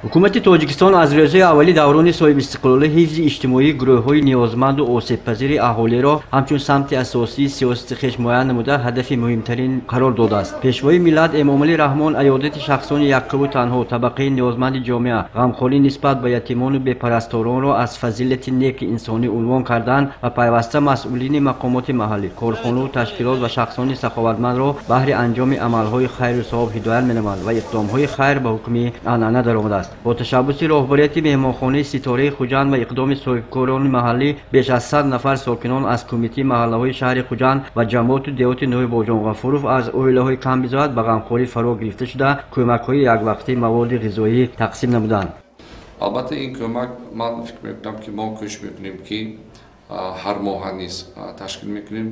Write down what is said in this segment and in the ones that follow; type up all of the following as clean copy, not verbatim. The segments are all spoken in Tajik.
Ҳукумати Тоҷикистон аз рӯзҳои аввали даврони соҳибистиқлолӣ ҳифзи иҷтимоии гурӯҳҳои ниёзманду осебпазири аҳолиро ҳамчун самти асосии сиёсати хеш муайян намуда, ҳадафи муҳимтарин қарор додааст. Пешвои миллат Эмомалӣ Раҳмон аёдати шахсони яккаву танҳо, табақаи ниёзманди ҷомеа, ғамхорӣ нисбат ба ятимону бепарасторонро аз фазилати неки инсонӣ унвон карданд ва пайваста масъулини мақомоти маҳаллӣ, корхонаву ташкилот ва шахсони саховатмандро баҳри анҷоми амалҳои хайру савоб ҳидоят менамоянд ва иқдомҳои хайр ба ҳукми анъана даромадааст. Бо ташаббуси роҳбарияти меҳмонхонаи Ситораи Хуҷанд ва иқдоми соҳибкорони маҳаллӣ беш аз 100 нафар сокинон аз кумитаи маҳаллаҳои шаҳри Хуҷанд ва ҷамоату деҳоти ноҳияи Бобоҷон Ғафуров аз оилаҳои камбизоат ба ғамхорӣ фаро гирифта шуда, кӯмакҳои яквақтии маводи ғизоӣ тақсим намуданд. Албатта, ин кӯмак, ман фикр мекунам, ки мо кӯшиш мекунем, ки ҳар моҳа низ ташкил мекунем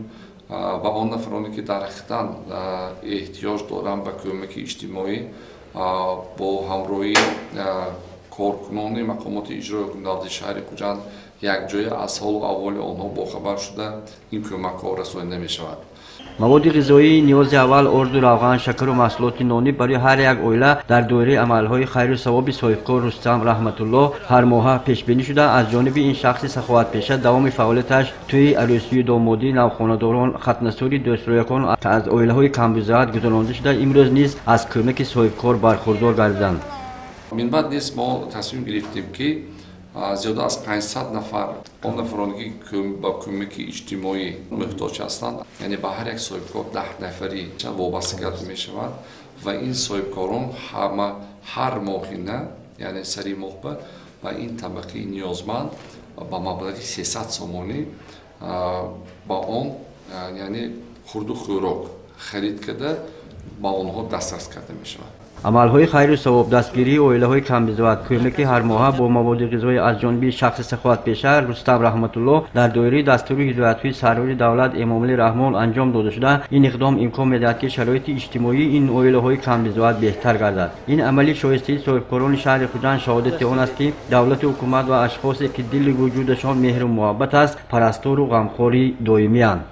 ва он нафароне, ки дар ҳақиқатан эҳтиёҷ доранд ба кӯмаки иҷтимоӣ, бо ҳамроҳии коркунони мақомоти иҷрои ҳукумати шаҳри Хуҷанд якҷоя аз ҳолу аҳволи онҳо бохабар шуда, ин кӯмакҳо расонида мешавад. Маводи ғизоии ниёзи аввал, орду, равған, шакару маҳсулоти нонӣ барои ҳар як оила дар доираи амалҳои хайру савоби соҳибкор Рустам Раҳматуллоҳ ҳар моҳа пешбинӣ шуда, аз ҷониби ин шахси саховатпеша давоми фаъолияташ тӯи арӯсию домодӣ, навхонадорон, хатнасури дӯстроякон аз оилаҳои камбизоат гузаронда шуда, имрӯз низ аз кӯмаки соҳибкор бархурдор гардиданд. Минбаъд низ мо тасмим гирифтем, ки зиёда аз 500 нафар, он нафароне, ки ба кӯмаки иҷтимоӣ муҳтоҷ ҳастанд, яъне ба ҳар як соҳибкор 10 нафарӣ вобаста карда мешавад ва ин соҳибкорон ҳама ҳар моҳина, яъне сари моҳ ба ин табақаи ниёзманд ба маблағи 300 сомонӣ ба он, яъне хурду хӯрок харид карда, ба онҳо дастрас карда мешавад. Амалҳои хайру савоб, дастгирии оилаҳои камбизоат, кӯмаки ҳармоҳа бо маводи ғизоӣ аз ҷониби шахси саховатпеша Рустам Раҳматуллоҳ дар доираи дастуру ҳидоятҳои сарвари давлат Эмомалӣ Раҳмон анҷом дода шуда, ин иқдом имкон медиҳад, ки шароити иҷтимоии ин оилаҳои камбизоат беҳтар гардад. Ин амали шоистаи соҳибкорони шаҳри Хуҷанд шаҳодати он аст, ки давлату ҳукумат ва ашхосе, ки дили вуҷудашон меҳру муҳаббат аст, парастору ғамхори доимиянд.